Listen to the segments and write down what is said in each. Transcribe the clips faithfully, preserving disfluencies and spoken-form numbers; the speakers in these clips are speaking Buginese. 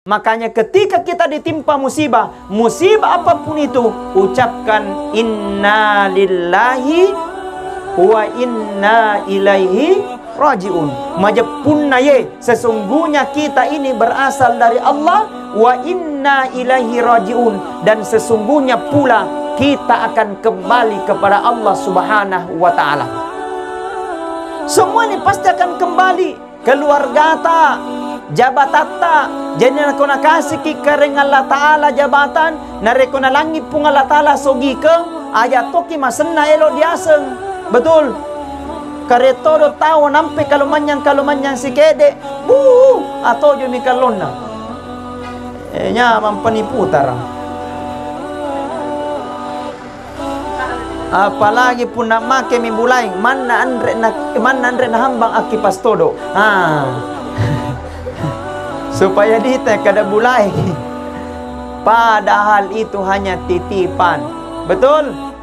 Makanya ketika kita ditimpa musibah, musibah apapun itu, ucapkan inna lillahi wa inna ilaihi rajiun. Majeppunna ye, sesungguhnya kita ini berasal dari Allah, wa inna ilaihi rajiun, dan sesungguhnya pula kita akan kembali kepada Allah Subhanahu wa Ta'ala. Semua ini pasti akan kembali. Keluargata, jabatatta, jadi nako nakasiki kareng Allah Ta'ala jabatan, narekko nalangi Puang Allah Ta'ala sogikeng, aja toki masenna elo diaseng. Betul? Karettodo tau nampe kalau manyang, kalau manyang sikede, buh, atojomi kallonna. Eh, nyamang pani putara. Apalagi punna make mi bulaing, manna anre na, manna anre na hambang akkipas todo. Ah. Supaya dite kada bulaing. Padahal itu hanya titipan. Betul?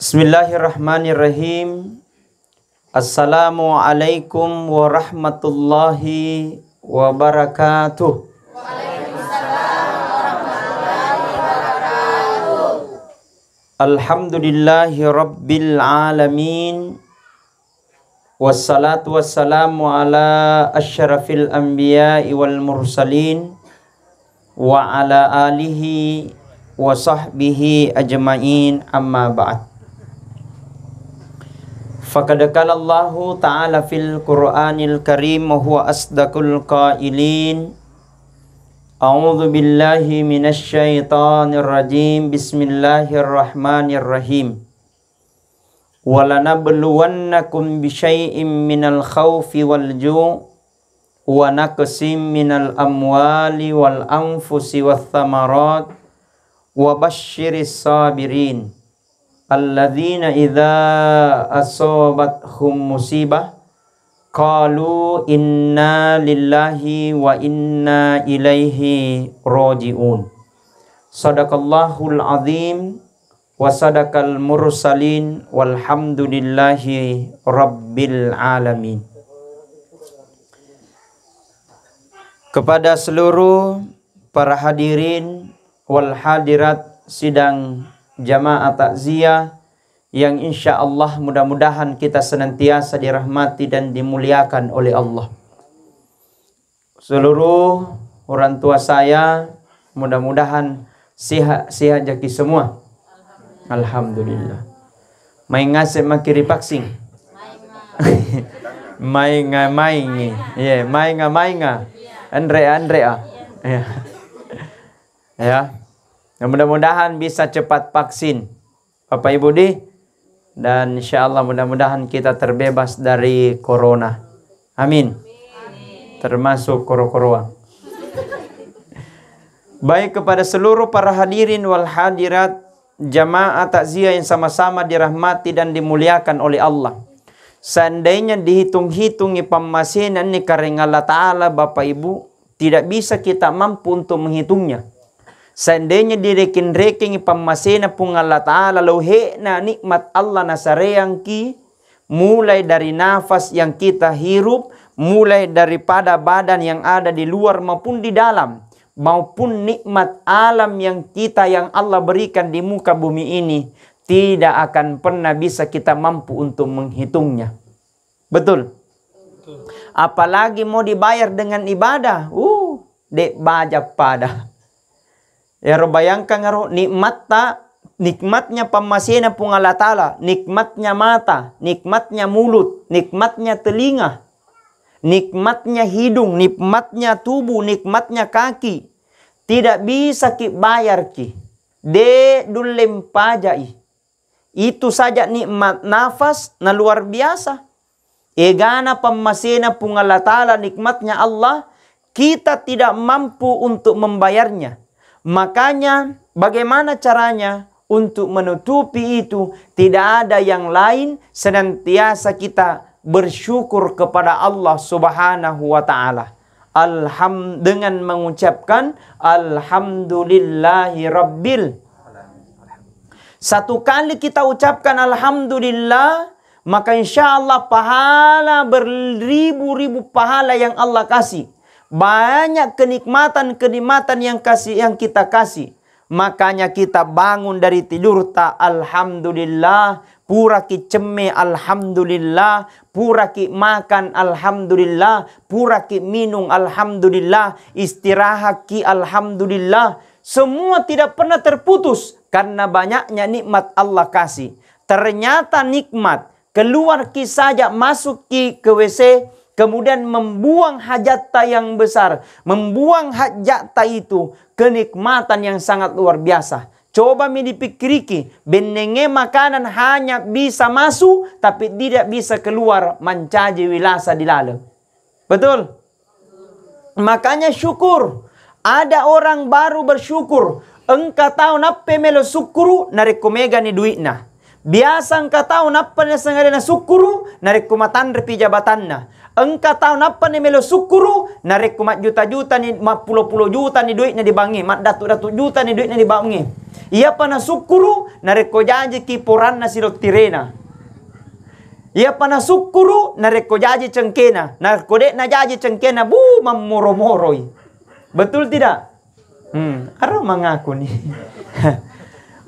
Bismillahirrahmanirrahim. Assalamualaikum warahmatullahi wabarakatuh. Alhamdulillahi rabbil alamin. Wassalatu wassalamu ala asyrafil anbiya'i wal mursalin, wa ala alihi wa sahbihi ajma'in, amma ba'd. Faqad qala Allahu ta'ala fil Qur'anil Karim wa huwa asdaqul qailin. A'udzu billahi minasy syaithanir rajim. Bismillahirrahmanirrahim. Walanabluwannakum bisyai'im minal khaufi wal ju', wa naqsim minal amwali wal anfusi wath thamarat, wa basyiris sabirin, alladzina idza asabathum musibah, qalu inna lillahi wa inna ilaihi raji'un. Sadaqallahul azim. Wa sadaqal mursalin, walhamdulillahi rabbil alamin. Kepada seluruh para hadirin wal hadirat sidang jamaah takziah yang insya Allah mudah-mudahan kita senantiasa dirahmati dan dimuliakan oleh Allah. Seluruh orang tua saya, mudah-mudahan sehat-sehat jaki semua. Alhamdulillah. Maing ngaseng maki ri vaksin. Mainga maingi. Iya, mainga mainga. Anre anre ah. Iya. Ya. Ya, mudah-mudahan bisa cepat vaksin. Bapak Ibu di, dan insya Allah mudah-mudahan kita terbebas dari corona. Amin. Termasuk koro-koroa. Baik kepada seluruh para hadirin wal hadirat, jamaah takziah yang sama-sama dirahmati dan dimuliakan oleh Allah. Seandainya dihitung-hitungi pammasena ni kareng Allah Ta'ala, Bapak Ibu, tidak bisa kita mampu untuk menghitungnya. Seandainya direken-rekengi pammasena Puang Allah Ta'ala, lohe'na nikmat Allah nasareangki, mulai dari nafas yang kita hirup, mulai daripada badan yang ada di luar maupun di dalam, maupun nikmat alam yang kita, yang Allah berikan di muka bumi ini, tidak akan pernah bisa kita mampu untuk menghitungnya. Betul? Apalagi mau dibayar dengan ibadah, uh, dek baja pada. Ero bayangkan ero nikmatta, nikmatnya pammasena Puang Allah Ta'ala, nikmatnya mata, nikmatnya mulut, nikmatnya telinga, nikmatnya hidung, nikmatnya tubuh, nikmatnya kaki. Tidak bisa ki bayar ki. De dulle mpajai. Itu saja nikmat nafas na luar biasa. Egana pammasena Puang Allah Ta'ala, nikmatnya Allah, kita tidak mampu untuk membayarnya. Makanya, bagaimana caranya untuk menutupi itu? Tidak ada yang lain, senantiasa kita bersyukur kepada Allah Subhanahu wa Ta'ala. alham-, dengan mengucapkan alhamdulillahi rabbil. Satu kali kita ucapkan alhamdulillah, maka insya Allah pahala beribu-ribu pahala yang Allah kasih. Banyak kenikmatan-kenikmatan yang kasih, yang kita kasih. Makanya kita bangun dari tidurta, alhamdulillah, puraki cemme, alhamdulillah, puraki makan, alhamdulillah, puraki minum, alhamdulillah, istirahatki, alhamdulillah. Semua tidak pernah terputus karena banyaknya nikmat Allah kasih. Ternyata nikmat keluarki saja, masukki ke W C, kemudian membuang hajatta yang besar, membuang hajatta itu, kenikmatan yang sangat luar biasa. Coba mi dipikiriki, bennenge makanan hanya bisa masuk, tapi tidak bisa keluar, mancaji wilasa di laleng. Betul? Makanya syukur. Ada orang baru bersyukur. Engka tau nappa melo sukkuru narekko megani duitna. Biasa engka tau nappa nasengaja nasukkuru narekko matanrepi jabatanna. Engka tau nappa ni melo sukkuru narekko majjuta-juta ni, mappulo-pulo juta ni duitna di bangnge, maddatu-datu juta ni duitna di bangnge. Iyapa nasukkuru narekko jajiki poranna silottirena. Iyapa nasukkuru narekko jaji cengkena, narekko de'na jaji cengkena, bu, mammoro-moroi. Betul tidak? Hmm, aro mangaku nih.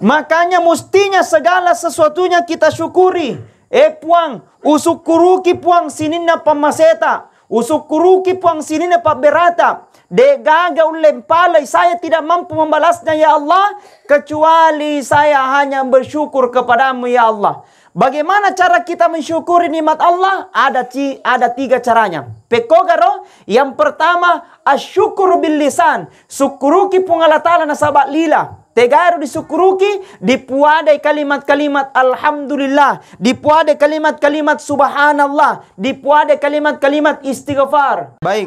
Makanya mustinya segala sesuatunya kita syukuri. Eh Puang, usukkuruki Puang sininna pammaseta, usukkuruki Puang sininna pabberata. De'gaga ulle mpalai, saya tidak mampu membalasnya ya Allah, kecuali saya hanya bersyukur kepadamu ya Allah. Bagaimana cara kita mensyukuri nikmat Allah? Ada ci-, ada tiga caranya. Pekkogaro, yang pertama, asyukur bil lisan. Sukkuruki Puang Allah Ta'ala nasaba lila. Tegaro disukkuruki, dipuadai kalimat-kalimat alhamdulillah, dipuadai kalimat-kalimat subhanallah, dipuadai kalimat-kalimat istighfar. Baik,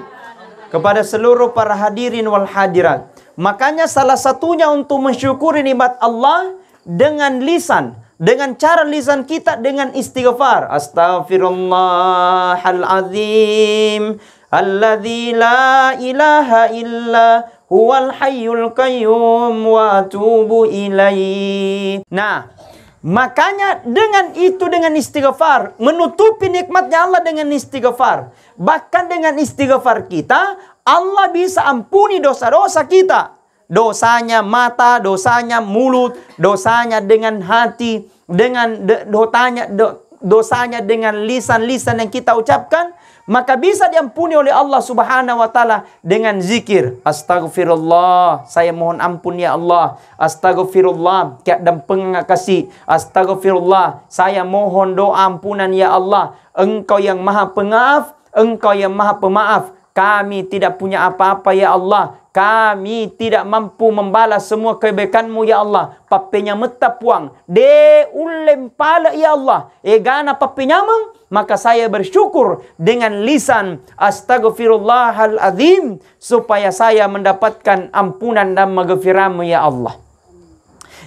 kepada seluruh para hadirin wal hadirat. Makanya salah satunya untuk mensyukuri nikmat Allah dengan lisan, dengan cara lisan kita dengan istighfar. Astaghfirullahal azim alladzi la ilaha illa huwal hayyul qayyum wa atubu ilaih. Nah, makanya dengan itu, dengan istighfar, menutupi nikmatnya Allah dengan istighfar. Bahkan dengan istighfar kita, Allah bisa ampuni dosa-dosa kita. Dosanya mata, dosanya mulut, dosanya dengan hati, dengan de-, dotanya, do-, dosanya dengan lisan-lisan yang kita ucapkan, maka bisa diampuni oleh Allah Subhanahu wa Ta'ala dengan zikir. Astaghfirullah, saya mohon ampun ya Allah. Astaghfirullah, kiaddampengeng kasi. Astaghfirullah, saya mohon doa ampunan ya Allah. Engkau yang Maha Pengaaf, Engkau yang Maha Pemaaf. Kami tidak punya apa-apa, ya Allah. Kami tidak mampu membalas semua kebaikan-Mu, ya Allah. Pappenyametta, Puang. De ulle mpale, ya Allah. Egana pappenyameng, maka saya bersyukur dengan lisan, "Astaghfirullahal azim," supaya saya mendapatkan ampunan dan maghfirah-Mu, ya Allah.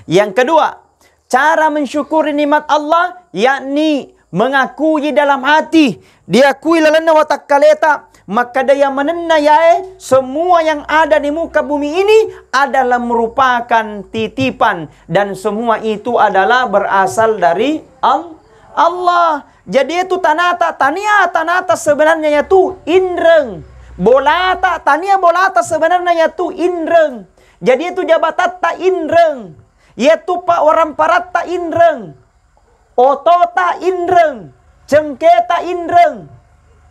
Yang kedua, cara mensyukuri nikmat Allah, yakni mengakui dalam hati, diakui lalenna watakkaleta, makkeda iya manenna yae, semua yang ada di muka bumi ini adalah merupakan titipan, dan semua itu adalah berasal dari Al-, Allah. Jadi itu tanata, tania tanata sebenarnya yatu inreng. Bolata, tania bolata sebenarnya yatu inreng. Jadi itu jabatatta inreng. Iyatu pa-, waramparatta inreng, otota inreng, cengketa inreng.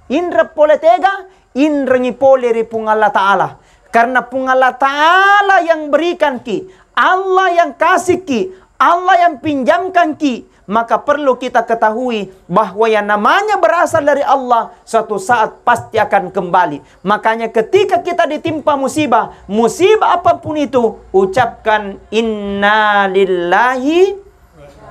Inreng pole tega? Inrengi pole ri Puang Allah Ta'ala. Karena Puang Allah Ta'ala yang berikan ki, Allah yang kasih ki, Allah yang pinjamkan ki, maka perlu kita ketahui bahwa yang namanya berasal dari Allah, suatu saat pasti akan kembali. Makanya ketika kita ditimpa musibah, musibah apapun itu, ucapkan, "Inna lillahi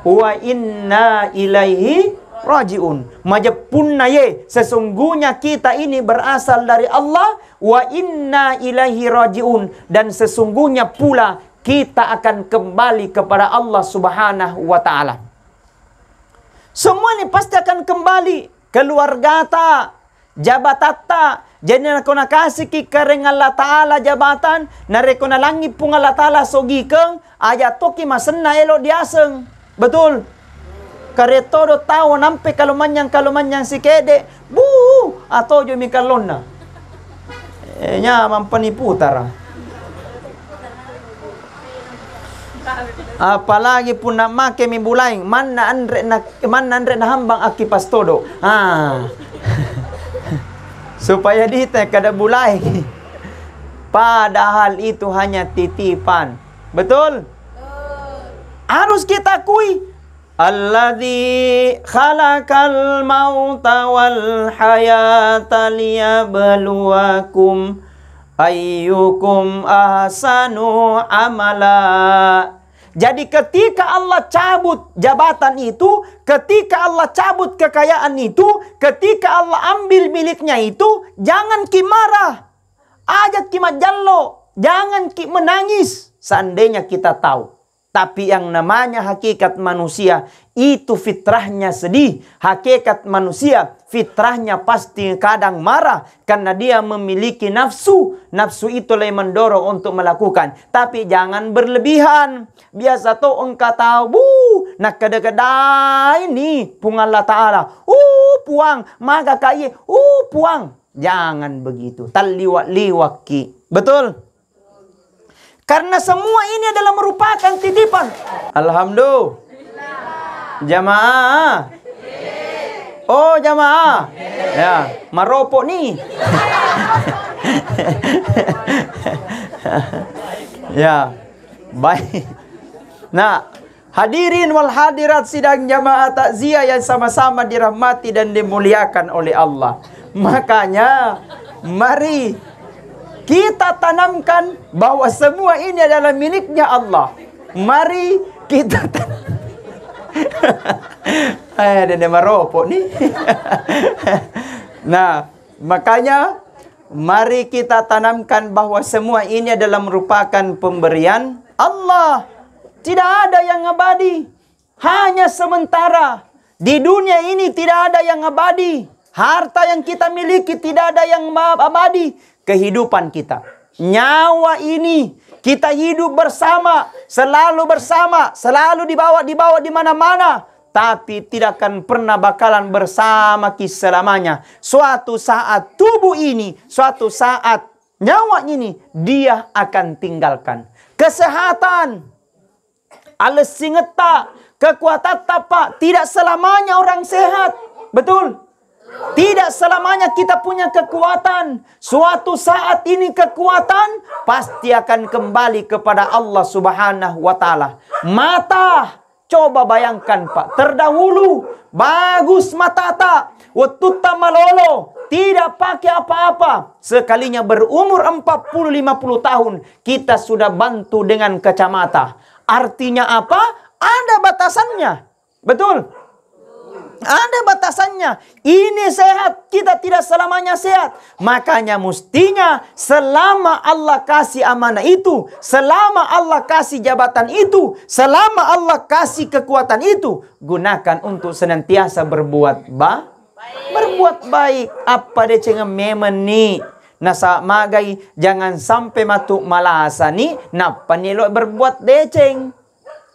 wa inna ilaihi raji'un." Majeppunna ye, sesungguhnya kita ini berasal dari Allah, wa inna ilaihi raji'un, dan sesungguhnya pula kita akan kembali kepada Allah Subhanahu wa Ta'ala. Semua ini pasti akan kembali. Keluargata, jabatatta, Jadi, narekko nakasiki Karaeng Allah Ta'ala jabatan, narekko nalangi Puang Allah Ta'ala sogikeng, aja toki masenna elo diaseng. Betul? Karettodo tau nampe kalomanyang-kalomanyang sikede, bu, atojomi kallonna. Eh, nyamang pani putara. Apalagi punna make mi bulaing, manna anre na, manna anre nahambang akkipas todo. Ah. Supaya dite kada bulaing. Padahal itu hanya titipan. Betul? Harus kita akui. Alladzi khalaqal mauta wal hayata liyabluwakum ayyukum ahsanu amala. Jadi, ketika Allah cabut jabatan itu, ketika Allah cabut kekayaan itu, ketika Allah ambil miliknya itu, jangan ki marah, aja ki majallo, jangan ki menangis. Seandainya kita tahu. Tapi yang namanya hakikat manusia, itu fitrahnya sedih. Hakikat manusia, fitrahnya pasti kadang marah karena dia memiliki nafsu. Nafsu itulah yang mendorong untuk melakukan. Tapi jangan berlebihan. Biasa to engka tau, bu, nakkeda-kedai ni Puang Allah Ta'ala. Uh, Puang, maga ka iye? Uh, Puang. Jangan begitu. Talliwa-liwakki. Betul? Karena semua ini adalah merupakan titipan. Alhamdulillah. Jamaah. Oh, jamaah. Ya, maropo ni. Ya. Baik. Nah, hadirin wal hadirat sidang jamaah takziah yang sama-sama dirahmati dan dimuliakan oleh Allah. Makanya, mari kita tanamkan bahwa semua ini adalah miliknya Allah. Mari kita tan- Eh, dende maropo ni. Nah, makanya mari kita tanamkan bahwa semua ini adalah merupakan pemberian Allah. Tidak ada yang abadi. Hanya sementara. Di dunia ini tidak ada yang abadi. Harta yang kita miliki tidak ada yang ma-, abadi. Kehidupan kita. Nyawa ini kita hidup bersama, selalu bersama, selalu dibawa, dibawa di mana-mana. Tapi tidak akan pernah bakalan bersama ki selamanya. Suatu saat tubuh ini, suatu saat nyawa ini dia akan tinggalkan. Kesehatan, alessingetta, kekuatatta, Pak, tidak selamanya orang sehat. Betul? Tidak selamanya kita punya kekuatan. Suatu saat ini kekuatan pasti akan kembali kepada Allah Subhanahu wa Ta'ala. Mata, coba bayangkan, Pak, terdahulu bagus matata, wettutta malolo, tidak pakai apa-apa. Sekalinya berumur empat puluh lima puluh tahun, kita sudah bantu dengan kacamata. Artinya apa? Ada batasannya. Betul? Ada batasannya. Ini sehat, kita tidak selamanya sehat. Makanya mestinya selama Allah kasih amanah itu, selama Allah kasih jabatan itu, selama Allah kasih kekuatan itu, gunakan untuk senantiasa berbuat ba-, berbuat baik. Apa deceng memang ni? Nasa magai, jangan sampai matu malasa ni, nappa ni lo berbuat deceng.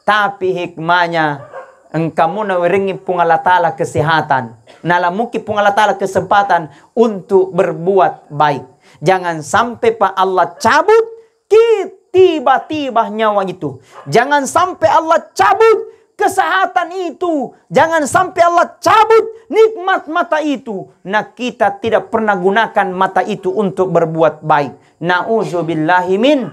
Tapi hikmahnya, engkamu nawerengi Puang Allah Ta'ala kesehatan. Nalamuki Puang Allah Ta'ala kesempatan untuk berbuat baik. Jangan sampai, Pak, Allah cabut ki tiba-tiba nyawa itu. Jangan sampai Allah cabut kesehatan itu. Jangan sampai Allah cabut nikmat mata itu. Nah, kita tidak pernah gunakan mata itu untuk berbuat baik. Na'udzubillahi min.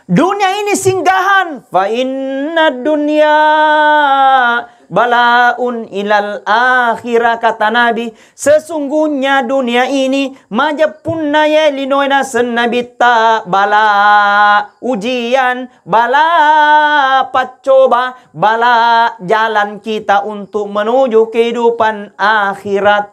Dunia ini singgahan. Fa inna dunya balaun ilal akhirah, kata Nabi. Sesungguhnya dunia ini majeppunna ye linoe naseng Nabitta bala, ujian, bala paccoba, bala jalan kita untuk menuju kehidupan akhirat.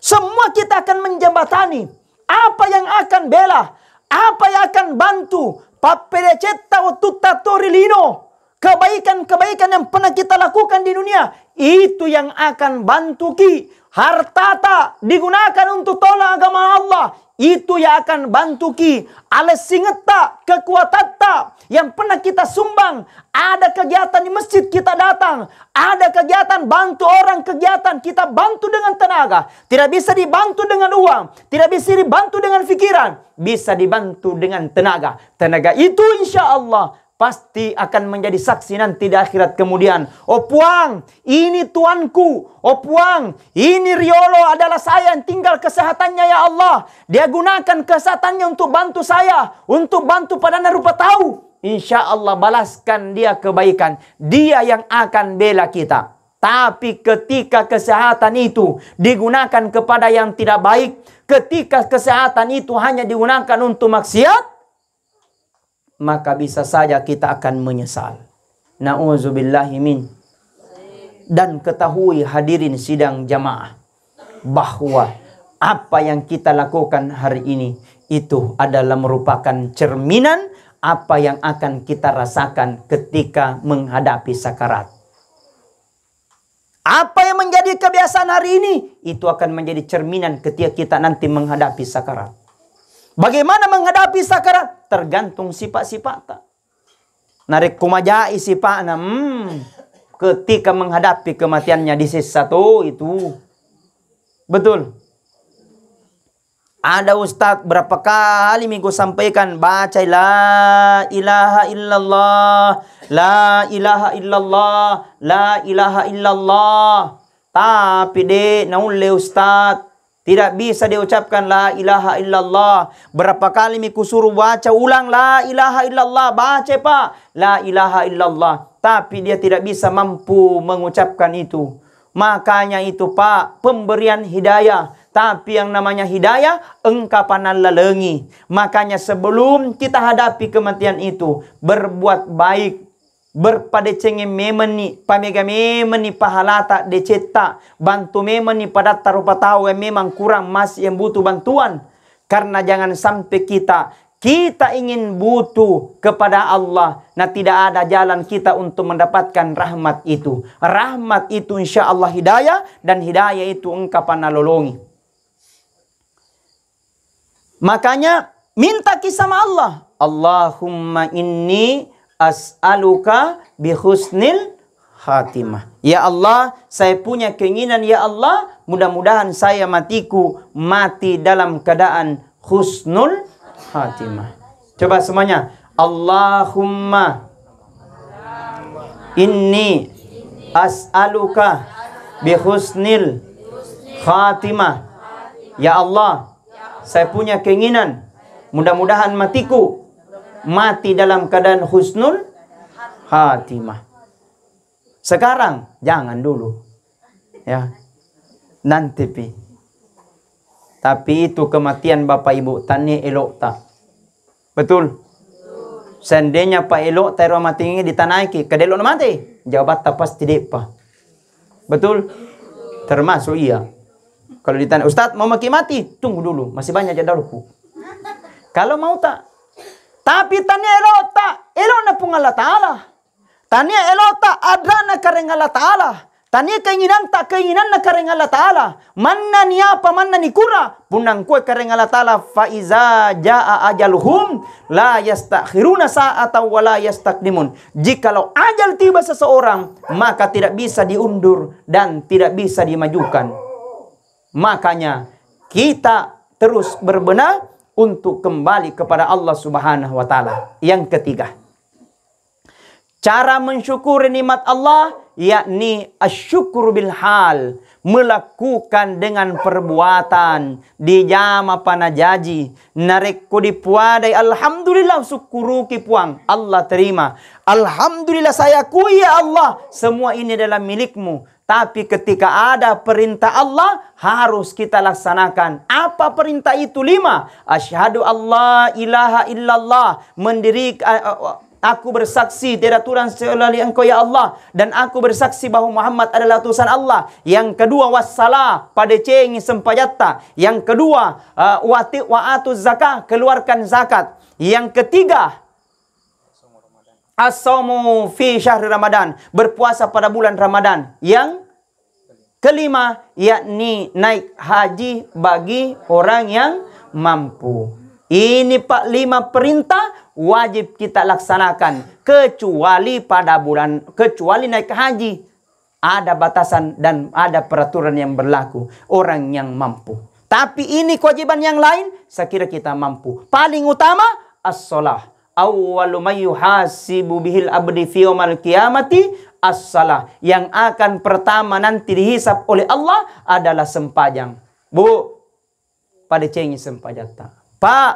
Semua kita akan menjembatani apa yang akan bela, apa yang akan bantu, pappelecetta wettutta to ri lino, kebaikan-kebaikan yang pernah kita lakukan di dunia, itu yang akan bantu ki hartata digunakan untuk tolong agama Allah, itu yang akan bantuki. Alessingetta, kekuatatta yang pernah kita sumbang, ada kegiatan di masjid kita datang, ada kegiatan bantu orang, kegiatan kita bantu dengan tenaga. Tidak bisa dibantu dengan uang, tidak bisa dibantu dengan pikiran, bisa dibantu dengan tenaga. Tenaga itu insya Allah pasti akan menjadi saksi nanti di akhirat kemudian. "Oh Puang, ini tuanku. Oh Puang, ini Riolo adalah saya yang tinggal kesehatannya ya Allah. Dia gunakan kesehatannya untuk bantu saya, untuk bantu padanna rupa tau." Insya Allah balaskan dia kebaikan. Dia yang akan bela kita. Tapi ketika kesehatan itu digunakan kepada yang tidak baik, ketika kesehatan itu hanya digunakan untuk maksiat, maka bisa saja kita akan menyesal. Nauzubillahi min. Dan ketahui hadirin sidang jamaah, bahwa apa yang kita lakukan hari ini itu adalah merupakan cerminan apa yang akan kita rasakan ketika menghadapi sakarat. Apa yang menjadi kebiasaan hari ini, itu akan menjadi cerminan ketika kita nanti menghadapi sakarat. Bagaimana menghadapi sakarat? Tergantung sifat-sifatnya. Narekko majai sipa'na, hmm, ketika menghadapi kematiannya disessa to itu. Betul. Ada ustadz, berapa kali mi ku sampaikan, bacai la ilaha illallah, la ilaha illallah, la ilaha illallah. Tapi de' naulle ustadz, tidak bisa diucapkan la ilaha illallah. Berapa kali mi kusuruh baca ulang la ilaha illallah, baca Pak, la ilaha illallah. Tapi dia tidak bisa mampu mengucapkan itu. Makanya itu Pak, pemberian hidayah. Tapi yang namanya hidayah engka panallalengi. Makanya sebelum kita hadapi kematian itu, berbuat baik. Berpadecengnge memenni, pamega memenni pahalata decetta, bantu memenni padatta rupa tau yang memang kurang masih yang butuh bantuan. Karena jangan sampai kita, kita ingin butuh kepada Allah, nah tidak ada jalan kita untuk mendapatkan rahmat itu. Rahmat itu insya Allah hidayah, dan hidayah itu engka panalolongi. Makanya mintaki sama Allah. Allahumma inni as'aluka bi husnil khatimah. Ya Allah, saya punya keinginan ya Allah, mudah-mudahan saya matiku mati dalam keadaan husnul khatimah. Coba semuanya. Allahumma inni as'aluka bi husnil khatimah. Ya Allah, saya punya keinginan, mudah-mudahan matiku mati dalam keadaan husnul khatimah. Sekarang jangan dulu. Ya. Nanti pi. Tapi itu kematian Bapak Ibu, tania elokta. Betul? Seandainya pa elokta ero mati ditanaiki, kada elokna mati? Jawabatta pasti de'pa. Betul? Termasuk iya. Kalau ditanya, "Ustaz, mau maki mati?" "Tunggu dulu, masih banyak jadwalku." Kalau mau tak? Tapi tania elokta, elokna Puang Allah Ta'ala. Tania elokta, adrana Karaeng Allah Ta'ala. Tania keinginanta, keinginanna Karaeng Allah Ta'ala. Mannani apa, mannani kura, punna engkua Karaeng Allah Ta'ala, "Fa iza jaa ajaluhum la yastakhiruna sa'atan wa la yastaqdimun." Jikalau ajal tiba seseorang, maka tidak bisa diundur dan tidak bisa dimajukan. Makanya kita terus berbenah untuk kembali kepada Allah Subhanahu wa Ta'ala. Yang ketiga, cara mensyukuri nikmat Allah, yakni asyukru bil hal, melakukan dengan perbuatan, dijama panajaji, narekko dipuadai, "Alhamdulillah, sukkuruki Puang, Allah terima. Alhamdulillah, saya akui ya Allah, semua ini adalah milikmu." Tapi ketika ada perintah Allah, harus kita laksanakan. Apa perintah itu? Lima. Asyhadu alla ilaha illallah. Mendiri, a-, a-, aku bersaksi tiada Tuhan selain Engkau ya Allah. Dan aku bersaksi bahwa Muhammad adalah utusan Allah. Yang kedua, wassalah. Padecengi sempajatta. Yang kedua, uh, wati-, wa atu zakah. Keluarkan zakat. Yang ketiga, as-saumu fi syahri Ramadan, berpuasa pada bulan Ramadan. Yang Kelima, yakni naik haji bagi orang yang mampu. Ini, Pak, lima perintah wajib kita laksanakan, kecuali pada bulan, kecuali naik haji. Ada batasan dan ada peraturan yang berlaku orang yang mampu. Tapi ini kewajiban yang lain, sekira kita mampu. Paling utama, as-shalah. Awwalu may yuhasibu bihil abdi fi yaumal qiyamati as-shalah. Yang akan pertama nanti dihisab oleh Allah adalah sempajang. Bu, padecengi sempajatta. Pak,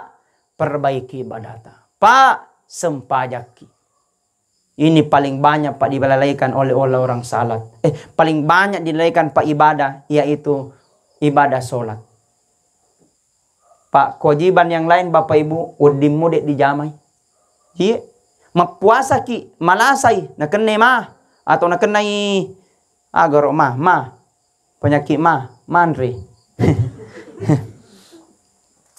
perbaiki ibadata. Pak, sempajakki. Ini paling banyak, Pak, dilalaikan oleh, oleh orang salat. Eh, paling banyak dilalaikan, Pak, ibadah, yaitu ibadah sholat. Pak, kewajiban yang lain, Bapak Ibu, wedding mudik dijamai. Iya. Mappuasaki, malasai, nakennai ma, atau nakennai agaro ma, ma. Penyakit ma, manre.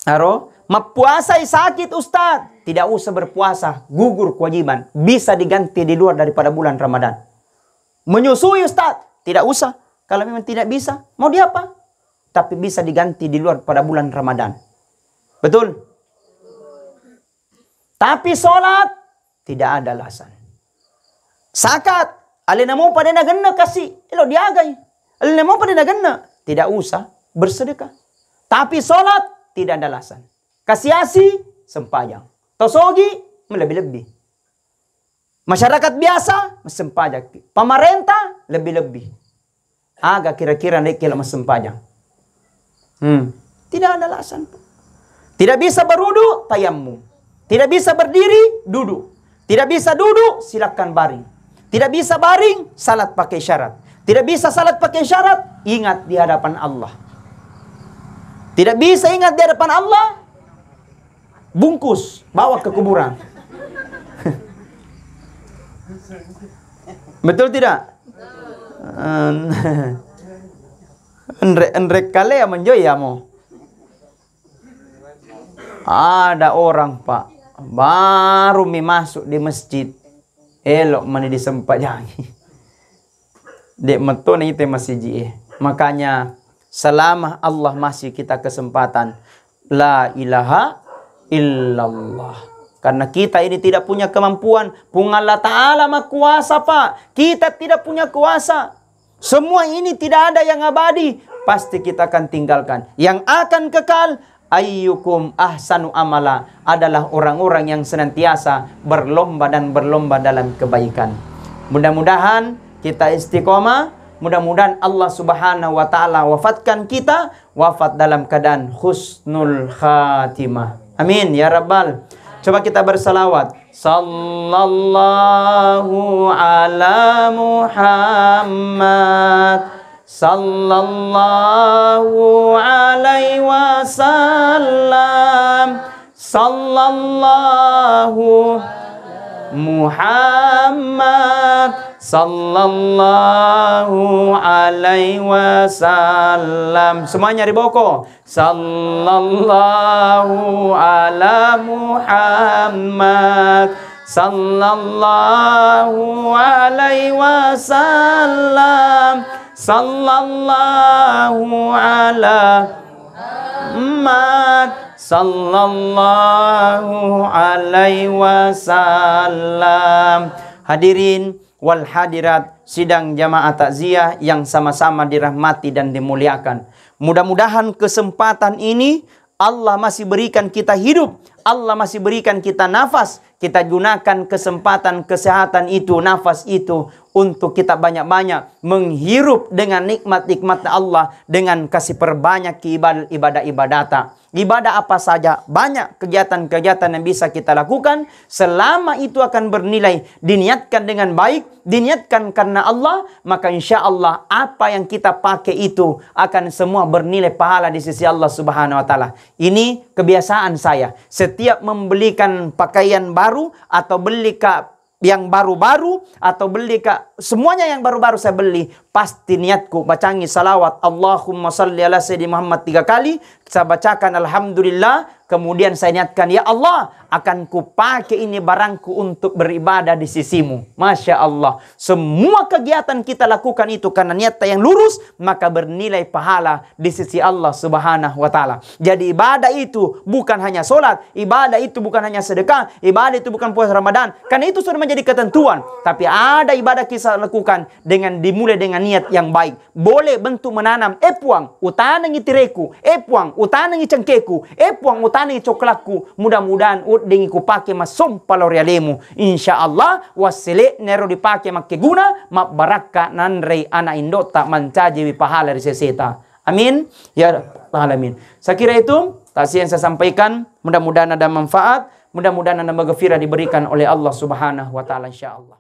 Aro, mappuasai sakit, Ustaz. Tidak usah berpuasa, gugur kewajiban. Bisa diganti di luar daripada bulan Ramadan. Menyusui, Ustaz. Tidak usah. Kalau memang tidak bisa, mau diapa? Tapi bisa diganti di luar pada bulan Ramadan. Betul? Tapi sholat, tidak ada alasan. Zakat, alena mopa de' nagenna kasi, elo diagai. Alena mopa de' nagenna, tidak usah bersedekah. Tapi sholat, tidak ada alasan. Kasi-asi, sempajang. Tosogi, melebih-lebih. Masyarakat biasa, massempajang. Pemerintah, lebih-lebih. Aga kira-kira naik kelo massempajang? Hmm. Tidak ada alasan. Tidak bisa berudu, tayammum. Tidak bisa berdiri, duduk. Tidak bisa duduk, silakan baring. Tidak bisa baring, salat pakai syarat. Tidak bisa salat pakai syarat, ingat di hadapan Allah. Tidak bisa ingat di hadapan Allah, bungkus, bawa ke kuburan. Betul tidak? Enre-enre kale ya menjoy ya mo. Ada orang, Pak, baru mi masuk di masjid, elok mani disempajangi. Dek metto na ite masiji e. Makanya, selama Allah masih kita kesempatan, la ilaha illallah. Karena kita ini tidak punya kemampuan, Puang Allah Ta'ala makuasa, Pak. Kita tidak punya kuasa. Semua ini tidak ada yang abadi, pasti kita akan tinggalkan. Yang akan kekal, ayyukum ahsanu amala, adalah orang-orang yang senantiasa berlomba dan berlomba dalam kebaikan. Mudah-mudahan kita istiqomah, mudah-mudahan Allah Subhanahu wa Ta'ala wafatkan kita wafat dalam keadaan husnul khatimah. Amin ya rabbal. Coba kita bersalawat. Sallallahu ala Muhammad. Sallallahu alaihi wasallam. Sallallahu Muhammad. Sallallahu alaihi wasallam. Semuanya riboko. Sallallahu ala Muhammad. Sallallahu alaihi wasallam. Sallallahu ala Muhammad. Sallallahu alaihi wasallam. Hadirin wal hadirat, sidang jamaah takziah yang sama-sama dirahmati dan dimuliakan. Mudah-mudahan kesempatan ini Allah masih berikan kita hidup, Allah masih berikan kita nafas, kita gunakan kesempatan kesehatan itu, nafas itu untuk kita banyak-banyak menghirup dengan nikmat-nikmat Allah dengan kasih perbanyak ibadah-ibadata. Ibadah apa saja, banyak kegiatan-kegiatan yang bisa kita lakukan, selama itu akan bernilai, diniatkan dengan baik, diniatkan karena Allah, maka insya Allah apa yang kita pakai itu akan semua bernilai pahala di sisi Allah Subhanahu wa Ta'ala. Ini kebiasaan saya. Setiap membelikan pakaian baru atau beli ka-, yang baru-baru atau beli ka-, semuanya yang baru-baru saya beli, pasti niatku bacangi salawat Allahumma salli ala sayyidi Muhammad tiga kali, saya bacakan alhamdulillah, kemudian saya niatkan, "Ya Allah, akan kupake ini barangku untuk beribadah di sisimu." Masya Allah. Semua kegiatan kita lakukan itu karena niatta yang lurus, maka bernilai pahala di sisi Allah Subhanahu wa Ta'ala. Jadi, ibadah itu bukan hanya sholat, ibadah itu bukan hanya sedekah, ibadah itu bukan puasa Ramadan. Karena itu sudah menjadi ketentuan. Tapi ada ibadah kita lakukan dengan dimulai dengan niat yang baik. Boleh bentuk menanam, "Eh Puang, utanengi tireku, eh Puang, utanengi cengkeku, eh Puang, utanengi coklatku, mudah-mudahan weddingngi kupake massompa lao ri alemu." Insya Allah, wassele'na ero dipake makkeguna, mabbarakka nanrei anak indo'ta, mancajiwi pahala ri seseta. Amin ya rabbal alamin. Saya kira itu tak sih yang saya sampaikan. Mudah-mudahan ada manfaat, mudah-mudahan ada maghfirah diberikan oleh Allah Subhanahu wa Ta'ala, insya Allah.